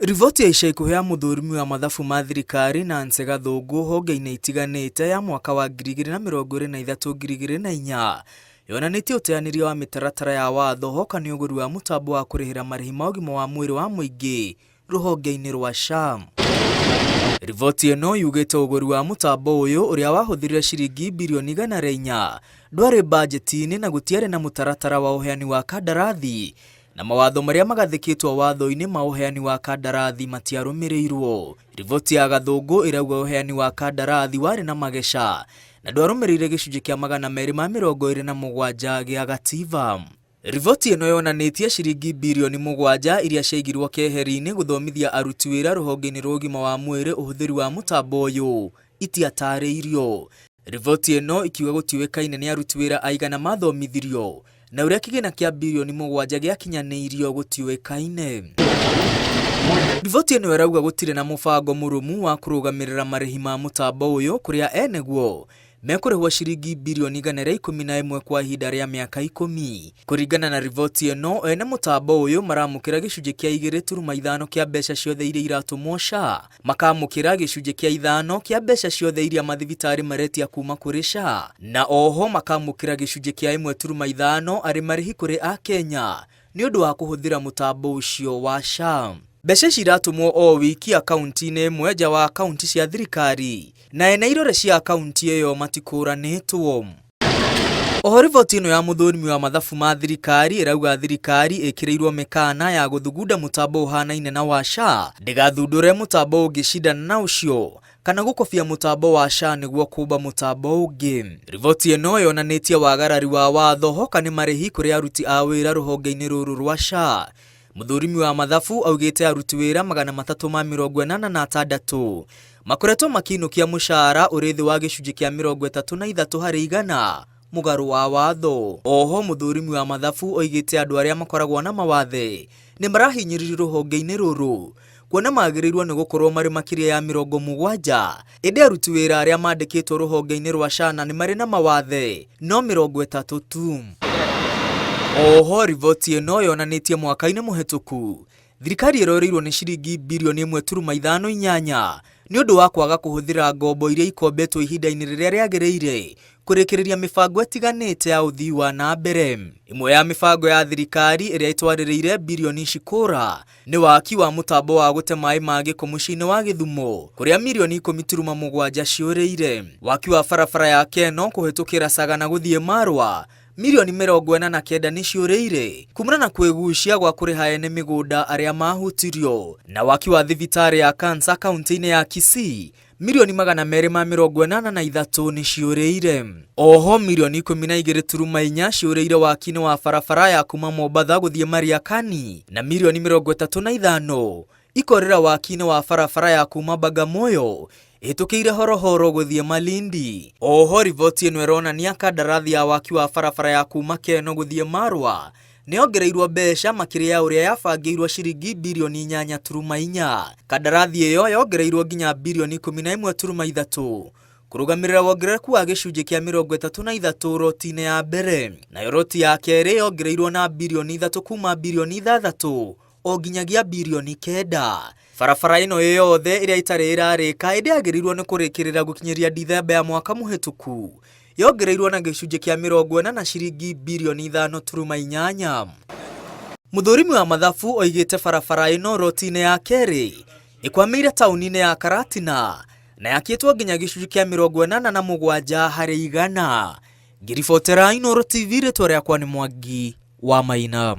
Riboti ya ica ikuhĩ ya mũthũrimi wa mathabu ma thirikari Nancy Gathũngũ honge-inĩ itiganĩte ya mwaka wa 2023-2004 yonanĩtie ũteanĩria wa mĩtaratara ya watho hoka nĩ ũgũri wa mũtambo wa kũrĩhĩra marĩhi ma ũgima wa mwĩrĩ wa mũingĩ rũhonge-inĩ rwa SHA. Riboti ĩno yugĩte ũgũri wa mũtambo ũyũ ũrĩa wahũthĩrire ciringi birioni 104 ndwarĩ bajeti-inĩ na gũtiarĩ na mũtaratara wa ũheani wa kandarathi na mawatho marĩa magathĩkĩtwo watho-inĩ ma ũheani wa kandarathi matiarũmĩrĩirwo. Riboti ya Gathũngũ ĩrauga ũheani wa kandarathi warĩ na mageca na ndwarũmĩrĩire gĩcunjĩ kĩa 227 gĩa gatiba. Riboti ĩno yonanĩtie ciringi birioni 7 iria ciaigirwo keheri-inĩ gũthomithia aruti wĩra rũhonge-inĩ rwa ũgima wa mwĩrĩ ũhũthĩri wa mũtambo ũyũ itiatarĩirio. Riboti ĩno ikiuga gũtiũĩkaine nĩ aruti wĩra aigana mathomithirio na ũrĩa kĩgĩna kĩa birioni 7 gĩakinyanĩirio gũtiũĩkaine. Riboti ĩno ĩrauga gũtirĩ na mũbango mũrũmu wa kũrũgamĩrĩra marĩhi ma mũtambo ũyũ kũrĩa eneguo mekũrĩhwo ciringi birioni 111 kwa ihinda rĩa mĩaka 10. Kũringana na riboti ĩno, ene mũtambo ũyũ maramũkĩra gĩcunjĩ kĩa 2.5 kĩa mbeca ciothe iria iratũmwo SHA, makamũkĩra gĩcunjĩ kĩa 5 kĩa mbeca ciothe iria mathibitarĩ maretia kuma kũrĩ SHA, na oho makamũkĩra gĩcunjĩ kĩa 1.5 arĩ marĩhi kũrĩ Akenya nĩ ũndũ wa kũhũthĩra mũtambo ũcio wa SHA. Mbeca ici iratũmwo o wiki akaunti-inĩ ĩmwe nja wa akaunti cia thirikari na ene irore cia akaunti ĩyo matikũranĩtwo. Oho riboti ĩno ya mũthũrimi wa mathabu ma thirikari ĩrauga thirikari ĩkĩrĩirwo mĩkana ya gũthugunda mũtambo ũhanaine na wa SHA ndĩgathundũre mũtambo ũngĩcindana na ũcio kana gũkobia mũtambo wa SHA nĩguo kũmba mũtambo ũngĩ. Riboti ĩno yonanĩtie wagarari wa watho hoka nĩ marĩhi kũrĩ aruti a wĩra rũhonge-inĩ rũrũ rwa SHA. Mũthũrimi wa mathabu augĩte aruti wĩra 386 makoretwo makĩinũkia mũcara ũrĩ thĩ wa gĩcunjĩ kĩa 33 harĩ igana mũgarũ wa watho. Oho mũthũrimi wa mathabu oigĩte andũ arĩa makoragwo na mawathe nĩ marahinyĩrĩrio rũhonge-inĩ rũrũ kuona magĩrĩirwo nĩ gũkorwo marĩ makĩria ya 70 ĩndĩ aruti wĩra arĩa mandĩkĩtwo rũhonge-inĩ rwa SHA na nĩ marĩ na mawathe no 30 tu. Oho riboti ĩno yonanĩtie mwaka-inĩ mũhĩtũku thirikari ĩroreirwo nĩ ciringi birioni 1.58 nĩ ũndũ wa kwaga kũhũthĩra ngombo iria ikombetwo ihinda-inĩ rĩrĩa rĩagĩrĩire kũrĩkĩrĩria mĩbango ĩtiganĩte ya ũthii wa na mbere. Ĩmwe ya mĩbango ya thirikari ĩrĩa ĩtwarĩrĩire birioni ici kũra nĩ waki wa mũtambo wa gũte maĩ ma gĩko mũciĩ-inĩ wa Gĩthumo kũrĩa mirioni 10.7 ciũrĩire. Waki wa barabara ya Keno kũhĩtũkĩra Sagana gũthiĩ Marwa mirioni 49 nĩ ciũrĩire kumana na kwĩgucia gwa kũrĩha ene mĩgũnda arĩa mahutirio. Na waki wa thibitarĩ ya kansa kaunti-inĩ ya Kisii mirioni 283 nĩ ciũrĩire. Oho mirioni 12.4 ciũrĩire waki-inĩ wa barabara ya kuma Mombatha gũthiĩ Mariakani na mirioni 35 ikorĩra waki-inĩ wa barabara ya kuma Bagamoyo ĩhĩtũkĩire Horohoro gũthiĩ Malindi. Oho riboti ĩno ĩronania kandarathi ya waki wa barabara ya kuma Keno gũthiĩ Marwa nĩyongereirwo mbeca makĩria ya ũrĩa yabangĩirwo ciringi birioni 8.4. Kandarathi ĩyo yongereirwo nginya birioni 11.3 kũrũgamĩrĩra wongerereku wa gĩcunjĩ kĩa 33 roti-inĩ ya mbere. Nayo roti ya kerĩ yongereirwo na birioni 3 kuma birioni 6 o nginyagia birioni 9. Barabara ĩno ĩ yothe ĩrĩa ĩtarĩ ĩrarĩka ĩndĩ yagĩrĩirwo nĩ kũrĩkĩrĩra gũkinyĩria Dithemba ya mwaka mũhĩtũku yongereirwo na gĩcunjĩ kĩa 40 na ciringi birioni 5.8. Mũthũrimi wa mathabu oigĩte barabara ĩno roti-inĩ ya kerĩ ĩkwamĩire taũni-inĩ ya Karatina na yakĩtwo nginya gĩcunjĩ kĩa 87 harĩ igana. Ngĩribotera Inooro TV rĩtwa rĩakwa nĩ Mwangi wa Maina.